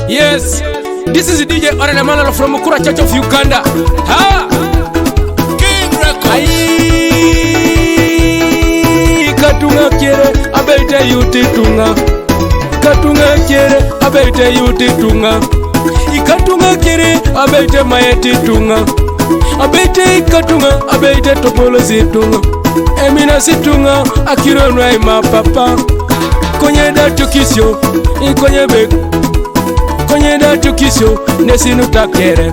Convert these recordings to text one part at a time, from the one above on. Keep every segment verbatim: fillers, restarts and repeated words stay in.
Yes, this is D J Oren Emmanuel from Mukura Church of Uganda. Ha! King Records. Ai, katunga kere, abeite yuti tunga. Katunga kere, abeite yuti tunga. Ikatunga kere, abeite mayeti tunga. Abeite ikatunga, abeite topolo situnga. Emina situnga, akiro nwa ima papa. Konye da tukisio, ikonye be. Konye da tukisio, nesinu takere.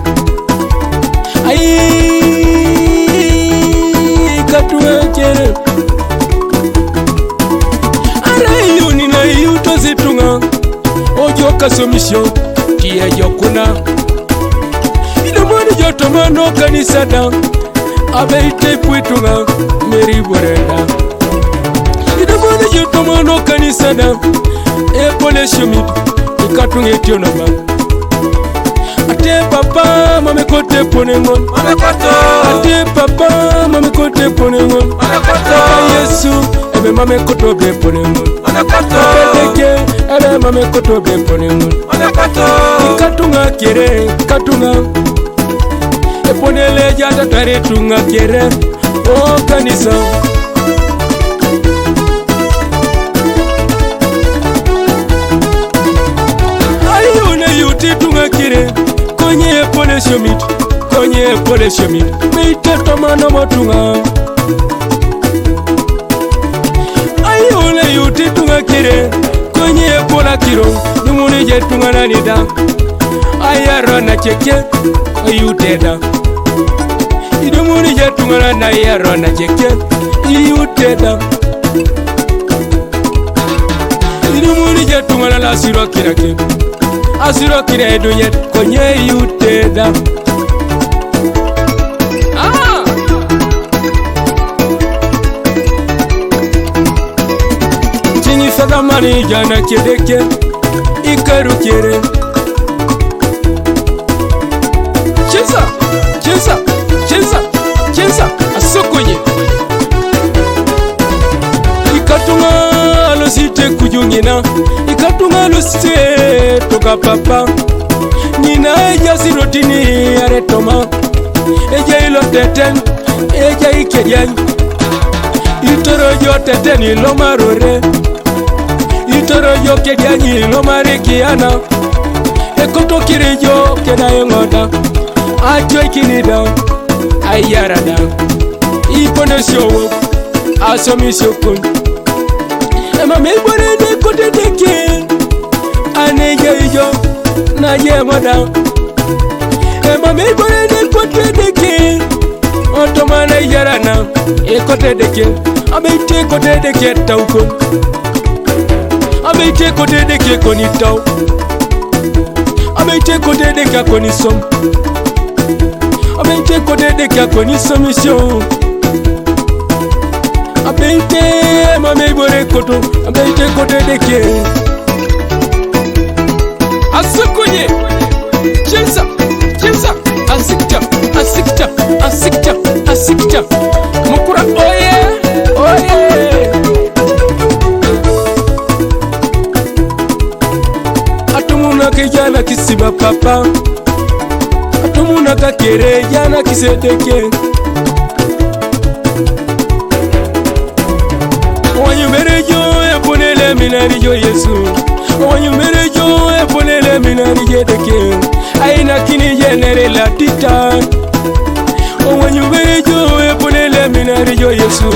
Ai, katunga kere. Ara yuni na yuto situnga. Ojo kasomisio, tie jokuna. Ina mani joto mano kanisa da. Abeite puitunga, meri borenda. Ina mani joto mano kanisa da. E pole shomit, ikatunga etio noma. Ate papa, mame kote ponengon. Mame koto. Ate papa, mame kote ponengon. Mame koto. Yesu, ebe mame koto be ponengon. Mame koto. Ebe deke, ebe mame koto be ponengon. Mame koto. Ikatunga kere, ikatunga. Eponele jata tare tunga kere. O kanisa. Ayo na yuti tunga kire. Konye pole shomit. Konye pole shomit. Meite tomano motunga. Ayo na yuti tunga kire. Konye pola kiro. Dumuni je tunga nanida. Ayaro na cheke. Ayuteda. Idumuni je tungala na yaro na jeke. Iyuteda. Idumuni je tungala la siro kirake. Asiro kire dunye konye iyuteda. Ah! Chini fada mani jana kedeke. Ikaru kere. Cheza, cheza, cheza, cheza, asokonye. Ikatunga losite kujungina, ikatunga losite toka papa. Nina eja sirotini aretoma, eja ilo teten, eja ikedian. Itoro jo teten ilo marore, itoro jo kedian ilo marikiana. Ekoto kirijo kena engoda. Acho ikinida. Ayarada. Ipone siowo. Asomi siokun. Ema me ibore ne kote deke. Ane ijo ijo. Na ye ngoda. Ema me ibore ne kote deke. Otomana yarana. Ekote deke. Abeite kote deke tauko. Abeite kote deke koni tau. Abeite kote deke koni som. Abeite kote deke koni somisio. Abeite mame bore koto. Abeite kote deke. Asukunye. Cheza, cheza. Asikita, asikita, asikita, asikita. Mukura oye, oye. Atumuna kijana kisiba papa. Atumuna kakere jana kisedeke. Wanyumere jo eponele minari jo Yesu. Wanyumere jo eponele minari jedeke. Aina kini jenere la tita. Wanyumere jo eponele minari jo Yesu.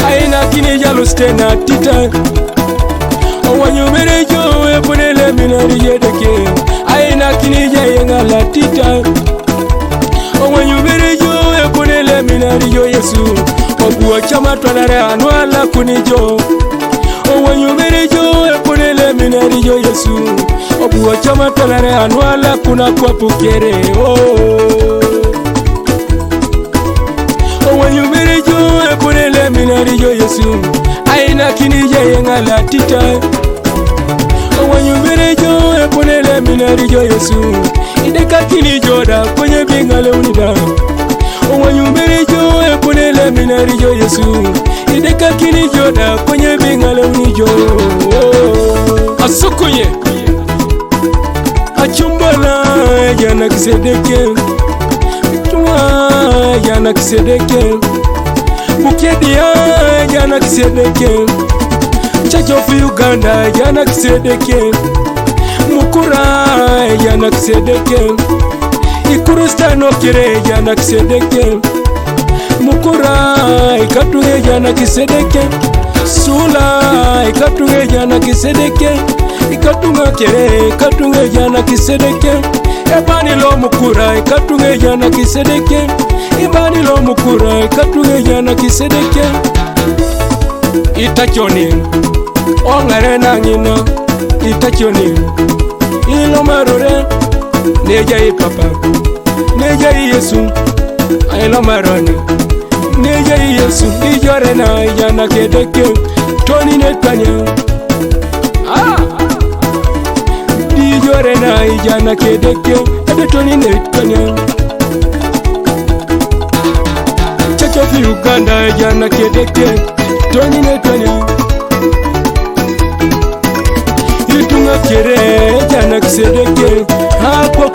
Aina kini jalo stena tita. Wanyumere jo eponele minari jedeke. Aina kini jayenga la tita. Owanyumere jo eponele minari jo Yesu. Obuo chama twanare anwala kuni jo. Owanyumere jo eponele minari jo Yesu. Obuo chama twanare anwala kuna kwa pukere. Oh. Owanyumere jo eponele minari jo Yesu. Aina kini jayenga la tita. Owanyumere jo eponele minari jo Yesu. Ideka kini joda kwenye bingale unida. Owanyumere jo eponele minari jo Yesu. Ideka kini joda kwenye bingale unijo. Asukunye. Acho Jana Kisedeke. Twa, Jana Kisedeke. Bukedia, Jana Kisedeke. Church of Uganda, Jana Kisedeke. Mukura, Jana Kisedeke. Ikristano kire, Jana Kisedeke. Mukura, ikatunge Jana Kisedeke. Sula, ikatunge Jana Kisedeke. Ikatunga kere, ikatunge Jana Kisedeke. Ebani lo Mukura, ikatunge Jana Kisedeke. Ibani lo Mukura, ikatunge Jana Kisedeke. Itachoni, ongare na ngina. Itachoni, ilo marore. Neja i papa, neja i Yesu. Ilo maroni, neja i Yesu. Ijore na Jana Kisedeke. Toni ne tanya. Ah! Ijore na Jana Kisedeke. Ebe toni ne tanya. Church of Uganda, Jana Kisedeke. Toni ne tanya. Itunga kere, Jana Kisedeke. Hapo